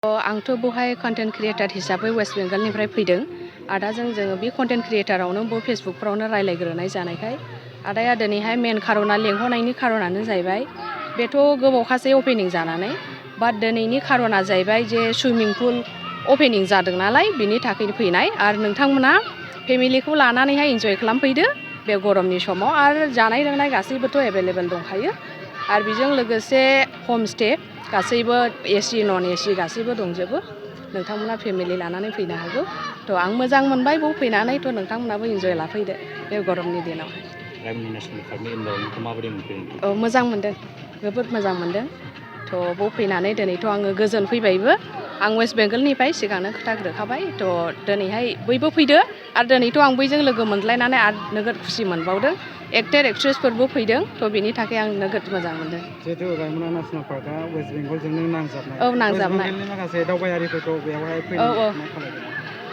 आंथ' बहाय content creator हिसाबै वेस्ट बेंगलनिफ्राय फैदों। आदाजों जोङो बे कन्टेन्ट क्रिएटरावनो फेसबुकफ्रावनो रायलायग्रोनाय जानायखाय आदाया दिनैहाय मेन खार'ना लेंहरनायनि खार'नानो जाहैबाय बेथ' गोबावखासै अपेनिं जानानै बाट दिनैनि खार'ना जाहैबाय जे सुइमिं पुल अपेनिं जादों नालाय बिनि थाखाय फैनाय आरो नोंथांमोना फेमिलिखौ लानानैहाय इन्जय खालामफैदो बे गरमनि समाव आरो जानाय लोंनाय गासैबोथ' एभेलेबेल दंखायो आरो बेजों लोगोसे हमस्टे गासैबो एसि नन एसि गासैबो दंजोबो नोंथांमोना फेमिलि लानानै फैनो हागौ थ' आं मोजां मोनबाय बेयाव फैनानै थ' नोंथांमोनाबो इन्जय लाफैदो बे गरमनि दिनावहाय। औ मोजां मोनदों जोबोद मोजां मोनदों थ' बाव फैनानै दिनैथ' आङो गोजोन फैबायबो आं वेस्ट बेंगलनिफ्राय सिगांनो खोथाग्रोखाबाय थ' दिनैहाय बयबो फैदो आरो दिनैथ' आं बयजों लोगो मोनलायनानै आरो नोगोद खुसि मोनबावदों एक्टर एक्ट्रेसफोरबो फैदों थ' बिनि थाखाय आं नोगोद मोजां मोनदों। जिहेतु रायमना नेसनेल पार्कआ वेस्ट बेंगलजोंनो नांजाबनाय। औ नांजाबनाय। वेस्ट बेंगलनि माखासे दावबायारिफोरखौ बेवहाय फैनाय खालामदों।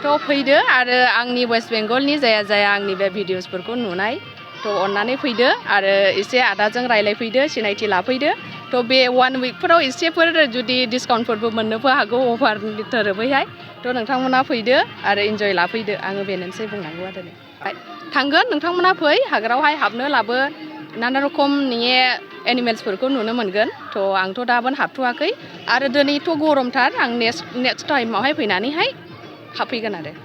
थ' फैदो आरो आंनि वेस्ट बेंगलनि जाया आंनि बे भिडिअसफोरखौ नुनाय थ' अन्नानै फैदो आरो एसे आदाजों रायलायफैदो सिनायथि लाफैदो थ' बे 1 उइकफोराव एसेफोर जुदि डिसकाउन्टफोरबो मोननोबो हागौ अफारनि थोरोबैहाय थ' नोंथांमोना फैदो आरो इन्जय लाफैदो आङो बेनोसै बुंनांगौआ दिनै थांगोन नोंथांमोना फै हाग्रायावहाय हाबनो लाबो नाना रखम नोङो एनिमेल्सफोरखौ नुनो मोनगोन थ' आंथ' दाबो हाबथ'वाखै आरो दिनैथ' गरमथार आं नेक्स्ट टाइमावहाय फैनानैहाय हाबफैगोन आरो।